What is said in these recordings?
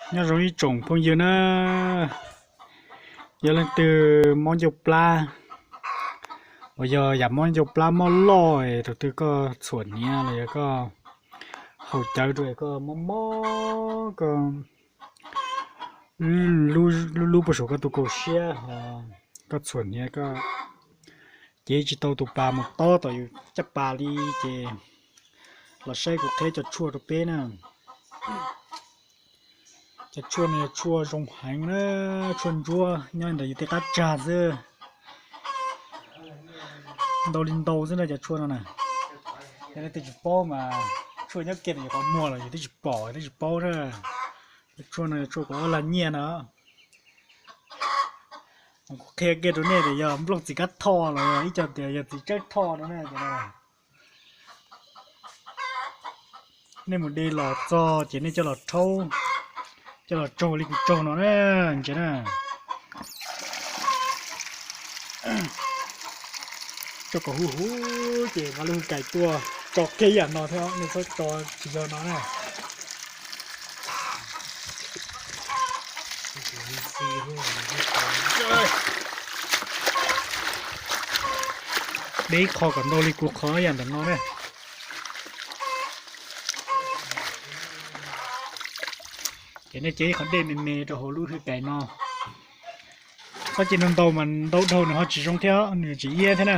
Nyob zoo ib tsoom phooj ywg na, yog leej twg mob ncauj plab, uas yog yam mob ncauj plab mob loj es thaum twg koj txhuam hniav los yog koj haus cawv rau es koj mob mob koj lub lub puag saum koj tus kaum siab, koj txhuam hniav koj cev tsis tau tus pas mus tob tom yus caj pas li ces los saib kuv qhia cov tshuaj rau peb na. Cov tshuaj no yog tshuaj zoo heev na, tshuaj ntsuab nyob ntawm yus tej qab tsag xwb. Ntau li ntau xwb na cov tshuaj no na. Yog leej twg tsis paub mas tshuaj nyob kiag ntawm yus qhov muag los yus twb tsis pom twb tsis paub na. Cov tshuaj no yog tshuaj kuv ob lag nyiaj na. Kuv qhia kiag rau nej tias yog nplooj txiv kab thoj los yog ib co tias yog txiv tsawb thoj no na. Nej mus de los txog ces nej coj los rhaub, coj los tsaug li kuv tsaug no na, ntsia na. Tso kom huv huv ces nqa lub hwj kais tuaj tso kiag yam no thiab, nej txhob tso tsis yog no na. De ib qho kom ntau li kuv qhov yam ntawm no na. Ces nej cev ib qhov dej me me rau hauv lub hwj kais no. Txhob cev ntau ntau mas ntau dhau nws ho tsis zoo thiab, nws tsis iab thiab na.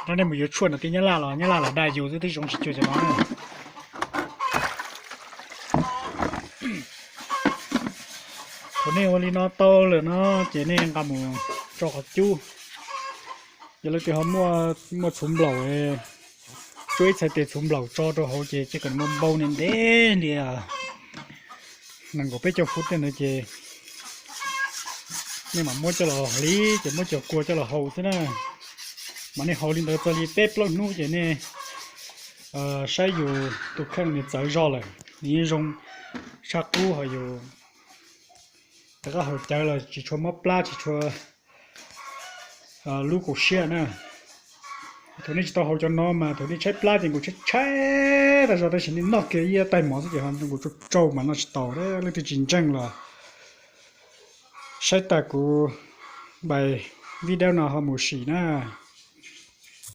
Rau nej mus yuav tshuaj no tej Nyab Laj los Nyab Laj los dag yus xwb, twb zoo tsis cuag cov no na. Thaum nej ua li no tau lawm no ces nej nqa mus tso qhov cub. Yog leej twg ho muaj txhuv nplaum, tsuab ib txhais tes txhuv nplaum tso rau hauv ces cia kom nws npau npau ntev ntev li nees nkaum peb caug fuv tej ntawd ces nej mam muab coj los hliv ces muab cov kua coj los hau xwb na. Mas nej hau li ntawd txog li peb plaub hnub ces nej saib yus tus kheej nws txawv zog lawm, nws yeej zoo tshaj qub, ho yus rov qab haus cawv los tsis tshua mob plab tsis tshua lub kaum siab na. Thaum nej tsis tau haus cov no mas thaum nej tshaib plab ces nkaus tshaib tshaib tag zog, tab sis nej noj kiag ib taig mov xwb ces ho nkaus tsau tsau mas noj tsis tau. Leej twg tsis ntseeg los saib tag kuv npais video no ho mus sim na.